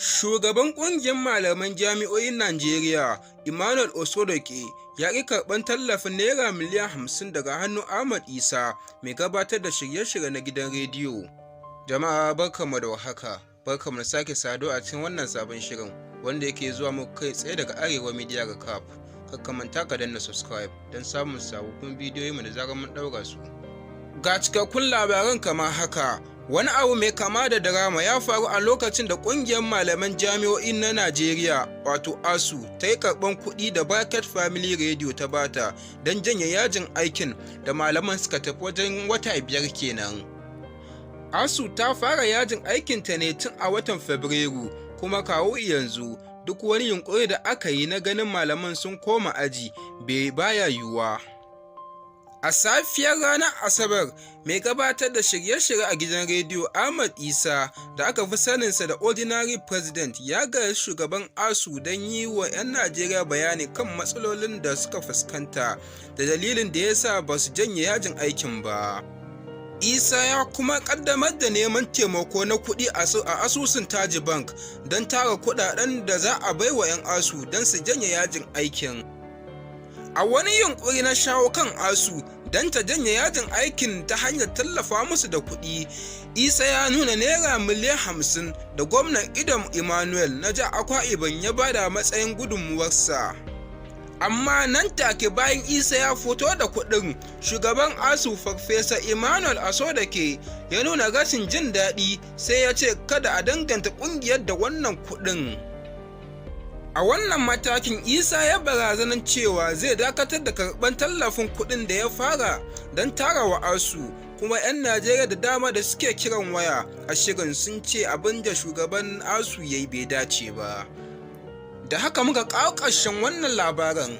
Shugaban ƙungiyar malaman jami'o'in Najeriya, Emmanuel Osodeke, ya ƙi karɓar tallafin Naira miliyan 50 daga hannun Ahmad Isa, mai gabatar da shirye-shirye na gidan rediyo. Jama'a, barkanmu da warhaka, barkanmu da sake saduwa a cikin wannan sabon shirin wanda yake zuwa muku kai tsaye daga Arewa Media Recap. Kar ka manta ka danna subscribe don samun sababbin bidiyoyinmu da zarar mun ɗaura su. Ga cikakkun labaran kamar haka. Wani abu mai kama da drama ya faru a lokacin da ƙungiyar malaman jami'o'i na Najeriya, wato ASUU, ta yi karɓar kuɗi da Backyard Family Radio ta bata don janye yajin aikin da malaman suka tafi wajen wata 5 kenan. ASUU ta fara yajin aikinta ne tun a watan Fabrairu, kuma kawo yanzu duk wani yunƙuri da aka yi na ganin malaman sun koma aji bai baya yiwuwa. A safiyar ranar Asabar, mai gabatar da shirye-shirye a gidan rediyo Ahmad Isa, da aka fi saninsa da Ordinary President, ya gayyaci shugaban ASUU don yi wa 'yan Najeriya bayani kan matsalolin da suka fuskanta da dalilin da ya sa ba su janye yajin aikin ba. Isa ya kuma kaddamar da neman taimako na kuɗi a asusun Taj Bank don tara kuɗaɗen da za a baiwa 'yan ASUU don su janye yajin aikin. A wani yunkuri na shawo kan ASUU don ta janye yajin aikin ta hanyar tallafa musu da kuɗi, Isa ya nuna Naira miliyan 50 da gwamnan Udom Emmanuel na jihar Akwa Ibom ya bada matsayin gudunmuwarsa. Amma nan take bayan Isa ya fito da kuɗin, shugaban ASUU, Farfesa Emmanuel Osodeke, ya nuna rashin jin daɗi, sai ya ce kada a danganta ƙungiyar da wannan kuɗin. A wannan matakin, Isa ya barazanar cewa zai dakatar da karɓar tallafin kuɗin da ya fara don tara wa ASUU, kuma 'yan Najeriya da dama da suke kiran waya a shirin sun ce abin da shugaban ASUU ya yi bai dace ba. Da haka muka kawo ƙarshen wannan labarin.